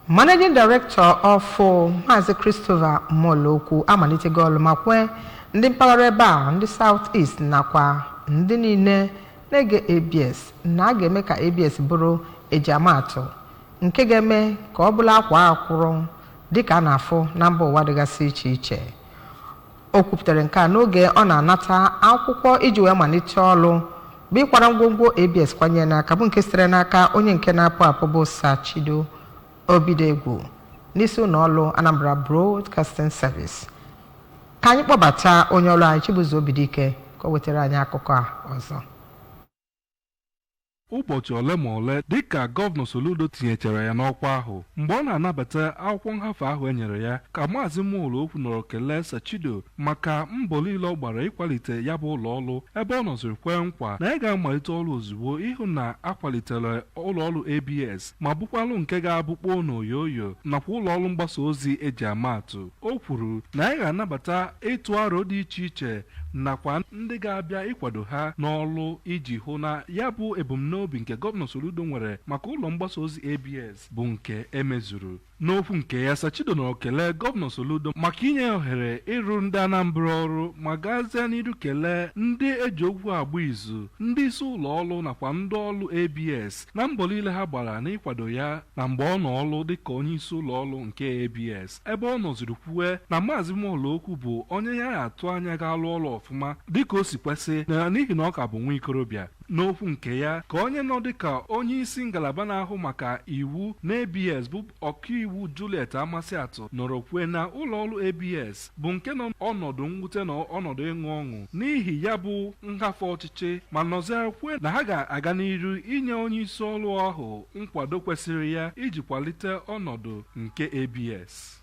Managing Director ọfụ, Maazị Christopher Molokwu, amalitego ọlụ ma kwee ndị mpaghara ebe a, ndị South East nakwa ndị niile na-ege ABS, na a ga-eme ka ABS bụrụ ejiamaatụ nke ga-eme ka ọ bụrụ akwa akwụrụ dịka a na-afụ na mba ụwa dịgasị iche iche. O kwupụtara nke a n'oge ọ na-anata akwụkwọ iji wee malite ọlụ, bụ ịkwara ngwongwo ABS kwanye n'aka, bụ nke sitere n'aka onye nke na-apụ apụ bụ Sir Chido Obidegwu n'isi ụlọ ọrụ Anambra Broadcasting Service. Ka anyị kpọbata onye ọrụ anyị, Chibuzo Obidike, ka o wetara anyị akụkọ a ọzọ. Ụbọchị ole ma ole dịka Gọvanọ Soludo tinyechara ya n'ọkwa ahụ, mgbe ọ na-anabata akwụkwọ nhafe ahụ e nyere ya, ka Maazị Molokwu nọrọ kelee Sir Chido maka mbọ niile ọ gbara ịkwalite ya bụ ụlọ ọrụ, ebe ọ nọziri kwee nkwa na ya ga-amalite ọrụ ozugbo ịhụ na akwalitere ụlọ ọrụ ABS ma bụkwalụ nke ga-abụ kpoo n'oyoyo nakwa ụlọ ọrụ mgbasa ozi eji ama atụ. O kwuru na ya ga-anabata ịtụ aro dị iche iche nakwa ndị ga-abịa ịkwado ha n'ọrụ iji hụ na ya bụ ebumnobi nke Gọvanọ Soludo nwere maka ụlọ mgbasa ozi ABS bụ nke emezuru. N'okwu nke ya, Sir Chido nọrọ kelee Gọvanọ Soludo maka inye ohere ịrụ ndị Anambra ọrụ, ma gazie n'iru kelee ndị eji okwu agba izu, ndị isi ụlọ ọrụ nakwa ndị ọrụ ABS na mbọ niile ha gbara n'ịkwado ya na mgbe ọ nọ ọrụ dịka onye isi ụlọ ọrụ nke ABS, ebe ọ nọziri kwue na Maazị Molokwu bụ onye ya na-atụ anya ga-alụ ọrụ ọfụma dịka o si kwesị, na n'ihi na ọ ka bụ nwa ikorobịa. N'okwu nke ya, ka onye nọ dịka onye isi ngalaba na-ahụ maka iwu na ABS, bụ ọkaiwu Juliet Amasịatụ, nọrọ kwue na ụlọ ọrụ ABS bụ nke nọ ọnọdụ mwute na ọnọdụ ịṅụ ọṅụ n'ihi ya bụ nhafe ọchịchị, ma nọziara kwue na ha ga-aga n'iru inye onye isi ọrụ ahụ nkwado kwesịrị ya iji kwalite ọnọdụ nke ABS.